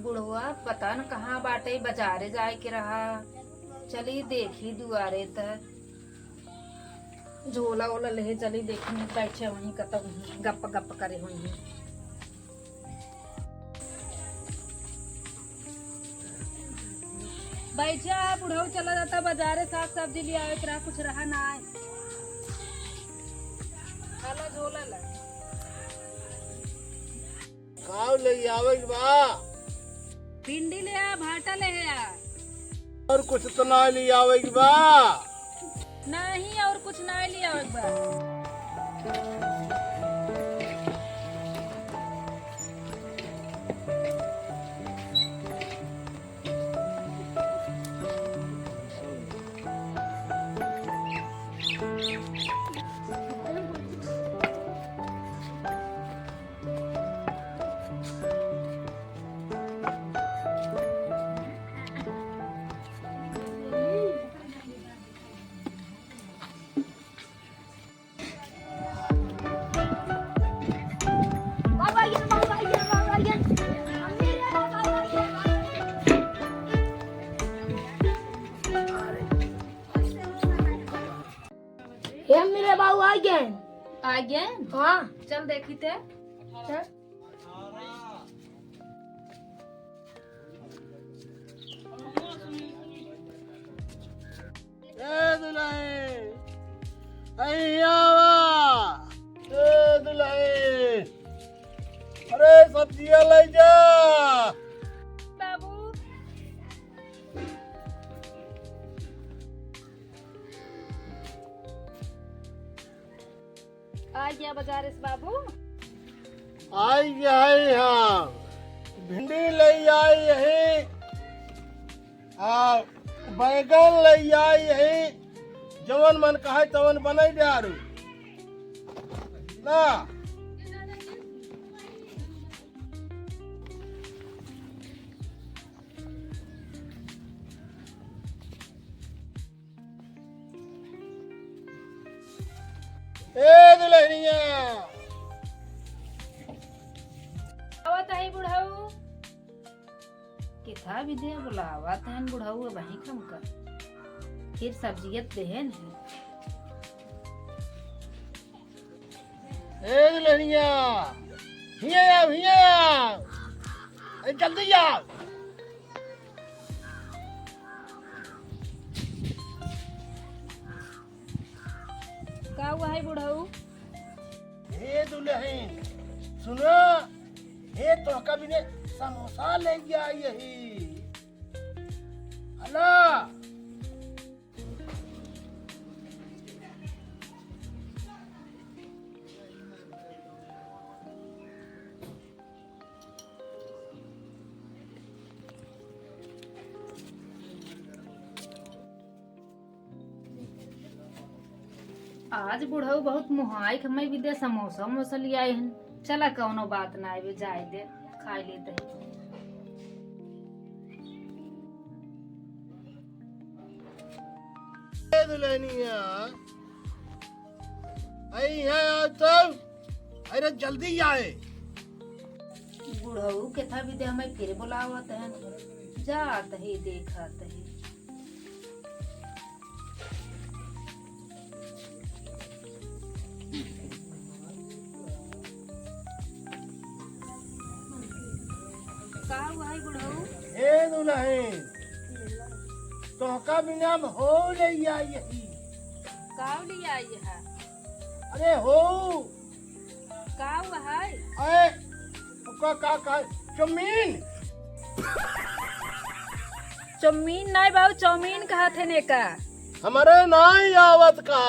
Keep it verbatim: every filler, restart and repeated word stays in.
बुढ़वा पता न कहाँ बाटे, बजारे जाए के रहा। चली देखी दुआरे त। झोला ओला लेहे चली, देखी बैठे वहीं कतौ गप गप करे हुई। बैठा, बुढ़ऊ चला जाता बजारे, साग सब्जी ले आवे के रहा, कुछ रहा ना है। हाला झोला ला। का ले आवे के बा? भिंडी ले आ, भाटा ले आ। और कुछ तो ना ले आवे के बा? नहीं, और कुछ ना ले आवे के बा। हे मेरे बाबू आ गए। आ गए? हाँ। चल देखी ते। चल। ए दुल्हन, अइया आवा। ए दुल्हन, अरे सब्जिया ले जा। बाबू। आ गया बजारे से बाबू। आई गया है यहाँ, भिंडी ले आई यही, आ बैगन ले आई यही, जवन मन कहे तवन बनाई दे आरू ना। ए दुल्हनिया। आवत है बुढ़ऊ। किथा भी दे बुलावत हैं बुढ़ऊ, वहीं कम कर। फिर सब्जियत देहन है। ए दुल्हनिया, हिया आओ, हिया आओ। अरे जल्दी आओ। का हुआ है बुढ़ऊ? हे दुल्हन, सुनो, हे तोहका बिने समोसा ले गया यही। हला। आज बुढ़ऊ बहुत मुहाई के, हमें भी दे समोसा उमोसा ले आए हैं। चला कौनो बात ना आवे, जाए दे, खाए लेते हैं। ए दुल्हनिया, आई है आज तो। अरे जल्दी आए। बुढ़ऊ के था भी दे हमें फिर बुलावत है, जात ही देखत ही। का हुआ है बुढ़ऊ? हे दुल्हन, तोहका बिना हम हो ले आई यही। का ले आई है? अरे हो। का हुआ है? अरे, ओका का कहे? चौमीन। चौमीन नहीं बाबू, चाउमीन कहत है ने का? हमारे नहीं आवत का।